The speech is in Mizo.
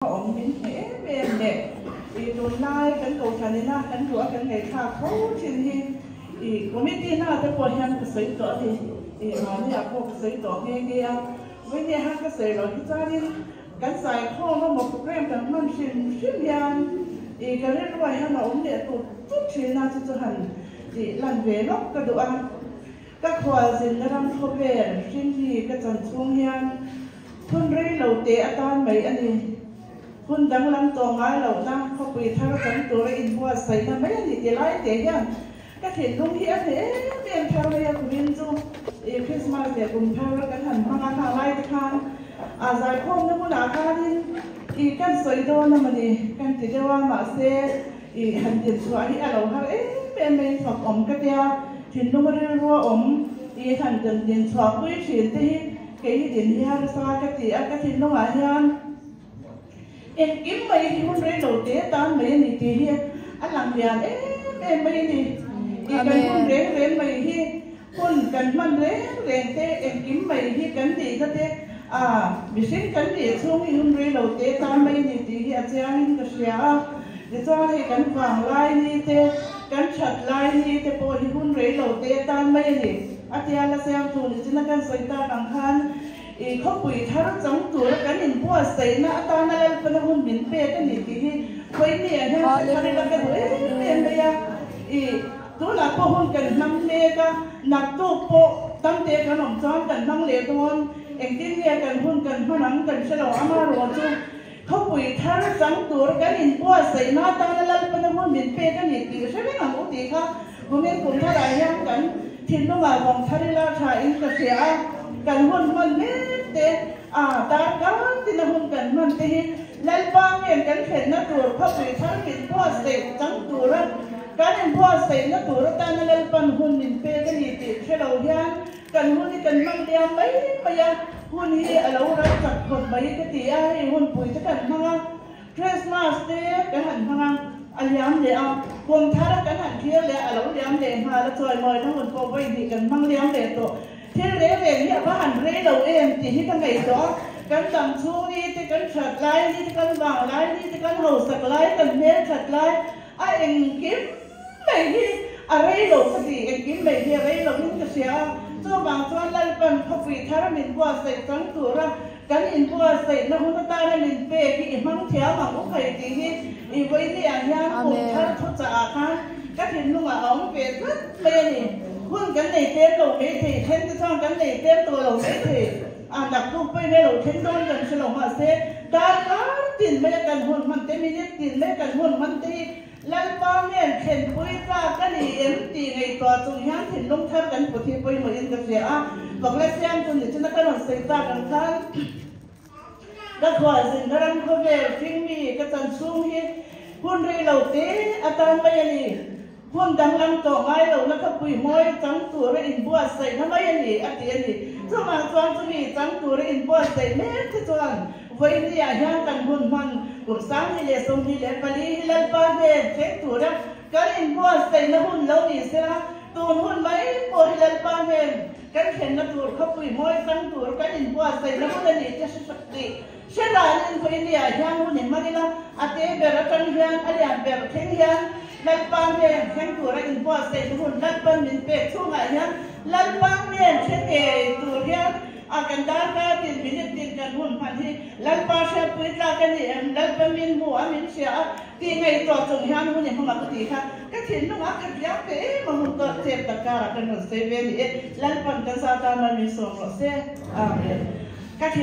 A awm min hneh em em leh i tunlai kan kohhran ina kan duh a kan ngaihthlak tho thin hi i committee na te pawh hian ka sawi tawh a ni. I mahni ah pawh ka sawi tawh nghe nghe a, vawiin ah hian ka sawi loh hi chuanin kan zaikhawm emaw program kan hman hrim hrim hian i ka rilru ah hian a awm leh tut tut thin a, chu chu han tih lan ve lawk ka duh a. Ka khualzinna ram khawvel hringmi ka chan chhung hian Hun rei lo te atan mai a ni. Hun danglam tawh ngai lohna khawpui thar chang tura inbuatsaihna mai a ni ti lai te hian ka thinlung hi a hneh em em thar mai a. Kumin chu i Krismas leh kum thar kan han hmang a, hna lai te khan a zaikhawmna hmunah khanin i kan sawi dawn a mawni kan ti deuh a, mahse i han dinchhuah hi a lo har em em mai, fak awm ka tia thinlung rilru a awm i han dinchhuah pui thin te hi. Kei hi din hi harsa ka ti a, ka thinlungah hian engkim mai hi hun rei lo te tan mai a ni tih hi a lang lian em em mai a ni. I kan hun reng reng mai hi hun kan hman reng reng te engkim mai hi kan nihna te a mihring kan nih chhung hi hun rei lo te tan mai a ni tih hi a chiangin ka hria a. Tichuan hei kan vang lai ni te, kan that lai ni te pawh hi hun rei lo te tan mai a ni. A tia la siam thu ni china kan sawi tak ang khan i khawpui thar chang tura kan inbuatsaihna atana Lalpana hun min pek a ni tih hi khawi ah hian hre thar ila ka duh em em mai a. I tunah pawh hun kan hmang mek a, naktuk pawh tamte kan awm chuan kan hmang leh dawn. Engtin nge kan hun kan hman ang kan hre lo amarawh chu khawpui thar chang tur kan inbuatsaihna atana Lalpana hun min pek a ni tih hre reng ang u tih kha Kumin kum tharah hian kan thinlungah vawng thar ila tha in ka hria a, kan hun hman mek te a darkar tina hun kan hman te hi Lalpa ngen kan thlenna tur khawpui thar min buatsaih chang tura kan inbuatsaihna tur atana Lalpan hun min pek a ni tih hre lo hian kan hun hi kan hmang liam mai mai a, hun hi a lo ral chak khawp mai ka ti a, hei hunpui te kan hmang a. Christmas te kan han hmang a, a liam leh a, kum thar kan han thlir leh a, a lo liam leh nghal a, chawimawina hun pawh vawi hnih kan hmang liam leh tawh. Thil reng reng hi a va han rei lo em tih hi ka ngaihtuah a, kan dam chhung ni te, kan that lai ni te, kan vang lai ni te, kan hausak lai, kan hmel that lai a engkim mai hi a rei lo ka ti, engkim mai hi a rei lo in ka hria a, chuvang chuan Lalpan khawpui thar min buatsaih chang tura Kan inbuatsaihna hun atana min pek hi i hmang thiam ang u khai tih hi i vawiini ah hian kum thar thuchah ah khan ka thinlungah a awm ve tlat mai a ni. Hun kan nei tlem lo mai thei, then te chuan kan nei tlem tawh lo mai thei, a naktuk pawhin hei lo then dawn kan hre lo mahse darkar tin maia kan hun hman te, minute tin maia kan hun hman te hi Lalpa hnen thlenpui tlak a ni em tih ngaihtuah chung hian thinlung thar kan put hi pawimawhin ka hria a, Vawkla siamtu ni chuna ka rawn sawi tak ang khan ka khualzinna ram khawvel hringmi ka chan chhung hi hun rei lo te atan mai a ni. Hun danglam tawh ngai lohna kha puihmawi chang tura inbuatsaihna mai a ni a ti a ni. Chuvang chuan chumi chang tura inbuatsaih mek te chuan Vawiini ah hian kan hun hman kum 2024 hi Lalpa hnen thleng tura kan inbuatsaihna hun lo ni sela, tun hun mai pawh hi Lalpa hnen kan thlenna tur khawpui mawi chang tur kan inbuatsaihna hun a ni te tih hre ranin vawiini ah hian hun i hmang ila, a te ber atang hian a lian ber thleng hian Lalpa hnen thleng tura inbuatsaihna hun Lalpan min pek chhungah hian Lalpa hnen thleng ngei tur hian A kan darkar tin minute tin kan hun hman hi Lalpa hriatpui tlak a ni em? Lalpa min hmu a, min hria a tih ngaihtuah chung hian hun i hmang a ka ti kha ka thinlung a khat liam ve em a hun tawh chep tak karah kan rawn sawi ve a ni e. Lalpan kan za tan a min sawm rawh se. Amen. Ka thin.